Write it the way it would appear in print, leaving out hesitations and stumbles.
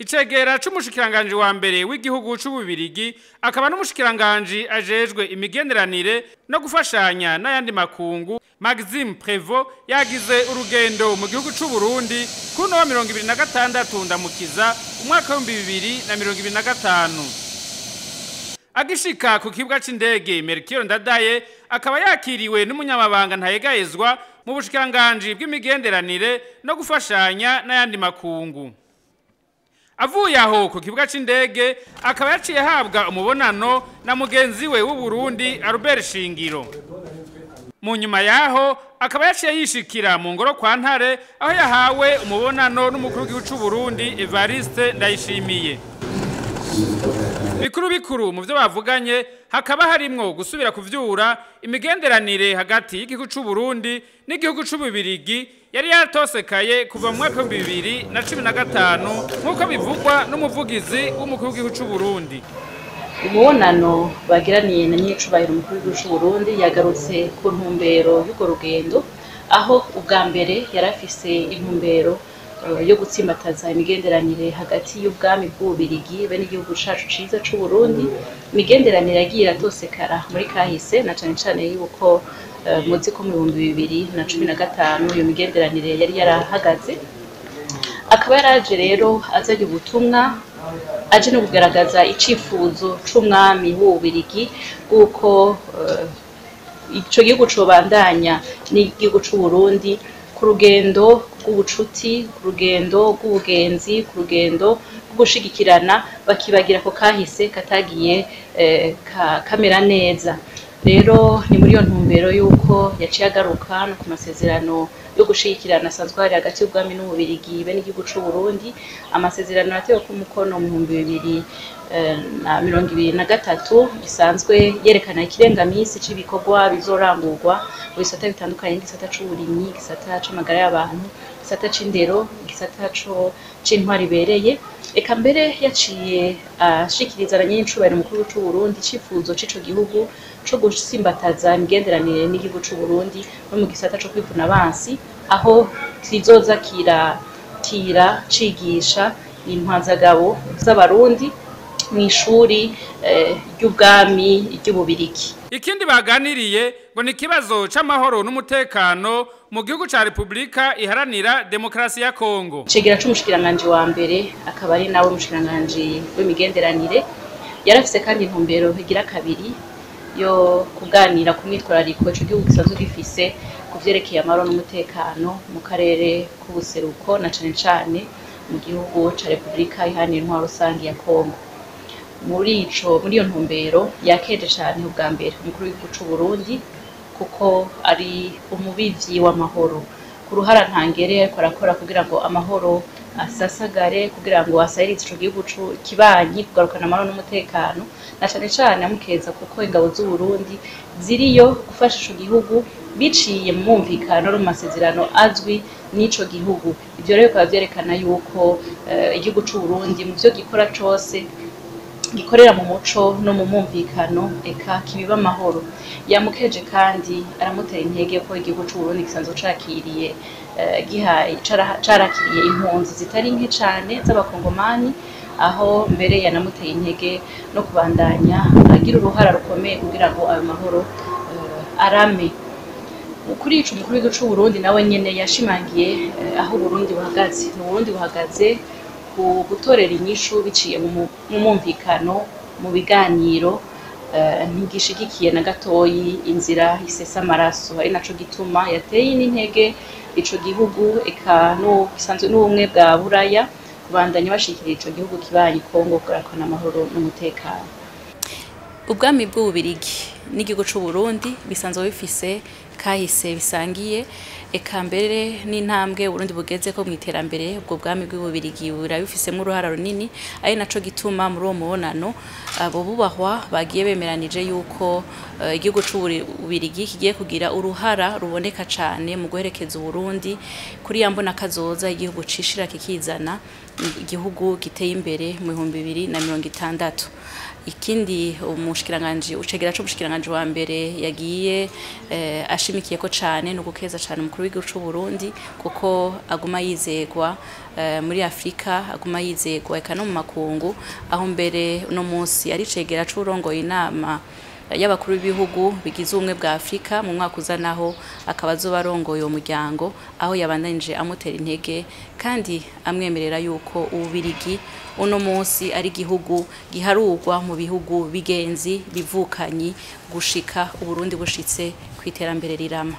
Icegera c'umushikiranganji wa mbere w'igihugu c'Ububirigi, akaba n'umushikiranganji ajejwe imigenderanire no gufashanya n'ayandi makungu, Maxime Prévost, yagize urugendo mu gihugu c'u Burundi kuno wa 26 Ndamukiza umwaka wa 2025. Agishika ku kibuga c'indege Melchior Ndadaye, akaba yakiriwe n'umunyamabanga ntayegayezwa mu bushikiranganji bw'imigenderanire no gufashanya n'ayandi makungu. Avuye aho ku kibuga c'indege, akaba yaciye ahabwa umubonano na mugenzi we w'u Burundi, Albert Shingiro. Mu nyuma yaho akaba yaciye yishikira mu ngoro kwa Ntare, aho yahawe umubonano n'umukuru w'igihugu c'u Burundi, Evariste Ndayishimiye. Bikuru bikuru mu byo bavuganye hakaba harimwo gusubira kuvyura imigenderanire hagati y'igihugu c'u Burundi n'igihugu c'Ububirigi yari yaratosekaye kuva mu mwaka wa 2015, nk'uko bivugwa n'umuvugizi w'umukuru w'igihugu c'u Burundi. Umubonano bagiraniye na nyiricubahiro umukuru w'igihugu c'u Burundi yagarutse ku ntumbero y'urwo rugendo, aho ubwa mbere yari afise intumbero yo gutsimbataza imigenderanire hagati y'ubwami bw'Ububirigi be n'igihugu cacu ciza c'u Burundi, imigenderanire yagiye iratosekara muri kahise, na cane cane yuko muzi ko mu 2015 iyo migenderanire yari yarahagaze. Akaba yaraje rero azanye ubutumwa, aje no kugaragaza icifuzo c'umwami w'Ububirigi bw'uko ico gihugu cobandanya n'igihugu c'u Burundi ku rugendo rw'ubucuti, ku rugendo rw'ubugenzi, ku rugendo rwo gushigikirana, bakibagira ko kahise katagiye kamera neza. Rero ni muri iyo ntumbero y'uko yaciye agaruka no ku masezerano yo gushigikirana asanzwe hari hagati y'ubwami n'Ububirigi be n'igihugu c'u Burundi, amasezerano yatewe ku mukono mu 2023, gisanzwe yerekana ikirengamisi c'ibikorwa bizorangurwa mu bisata bitandukanye: igisata c'uburimyi, igisata c'amagara y'abantu, igisata c'indero, igisata c'intwaro ibereye. Eka mbere yaciye ashikiriza na nyenicubahiro umukuru c'u Burundi icifuzo c'ico gihugu co gusimbataza imigenderanire n'igihugu c'u Burundi no mu gisata co kwivuna abansi, aho kizoza kiratira cigisha intwazagabo z'Abarundi mw'ishuri ry'ubwami ry'Ububirigi. Ikindi baganiriye ngo ni ikibazo c'amahoro n'umutekano mu gihugu ca Repubulika Iharanira Demokarasi ya Kongo. Cegera c'umushikiranganji wa mbere, akaba ari nawe mushikiranganji w'imigenderanire, yarafise kandi intumbero igira kabiri yo kuganira ku mwitwarariko ico gihugu gisanzwe gifise ku vyerekeye amahoro n'umutekano mu karere k'ubuseruko, na cane cane mu gihugu ca Repubulika Iharanira Intwaro Rusangi ya Kongo. Muri iyo ntumbero yakeje cane ubwa mbere umukuru w'igihugu c'u Burundi, kuko ari umubivyi w'amahoro, ku ruhara ntangere ariko arakora kugira ngo amahoro asasagare, kugira ngo asahirize ico gihugu kibanyi kugarukana amahoro n'umutekano, na cane cane amukeza kuko ingabo z'u Burundi ziriyo gufasha ico gihugu biciye mu mwumvikano no mu masezerano azwi n'ico gihugu. Ivyo rero bikaba vyerekana yuko igihugu c'u Burundi mu vyo gikora cose gikorera mu muco no mu mwumvikano, eka kibiba amahoro. Yamukeje kandi aramutera intege ko igihugu c'u Burundi gisanzwe cakiriye gihaye carakiriye impunzi zitari nke cane z'Abakongomani, aho mbere yanamuteye intege no kubandanya agira uruhara rukomeye kugira ngo ayo mahoro arame. Kuri ico, umukuru w'igihugu c'u Burundi nawe nyene yashimangiye aho Uburundi buhagaze. Ni Uburundi buhagaze ku gutorera inyishu biciye mu mwumvikano, mu biganiro, ntigishigikiye na gatoyi inzira isesa amaraso, ari naco gituma yateye n'intege ico gihugu, eka gisanzwe n'Ubumwe bwa Buraya, kubandanya bashikira ico gihugu kibanyi Kongo kugarukana amahoro n'umutekano. Ubwami bw'Ububirigi n'igihugu c'u Burundi bisanzwe bifise kahise bisangiye, eka mbere n'intambwe Burundi bugeze ko mu iterambere, ubwo bwami bw'Ububirigi burabifisemo uruhara runini, ari naco gituma muri uwo mubonano abo bubahwa bagiye bemeranije yuko igihugu c'Ububirigi kigiye kugira uruhara ruboneka cane mu guherekeza Uburundi kuri ya mbona kazoza igihugu cishira kikizana, igihugu giteye imbere mu 2060. Ikindi umushikiranganje ucegera c'umushikiranganje wa mbere yagiye ashimikiye ko cane no gukeza cane umukuru w'igihugu c'u Burundi, kuko aguma yizegwa muri Afrika, aguma yizegwa eka no mu makungu, aho mbere no munsi ari cegera c'urongoye inama y'abakuru b'ibihugu bigize ubumwe bwa Afrika, mu mwaka uza naho akaba azoba arongoye uwo muryango, aho yabandanije amutera intege kandi amwemerera yuko Ububirigi uno munsi ari igihugu giharurwa mu bihugu bigenzi bivukanyi gushika Uburundi bushitse ku iterambere rirama.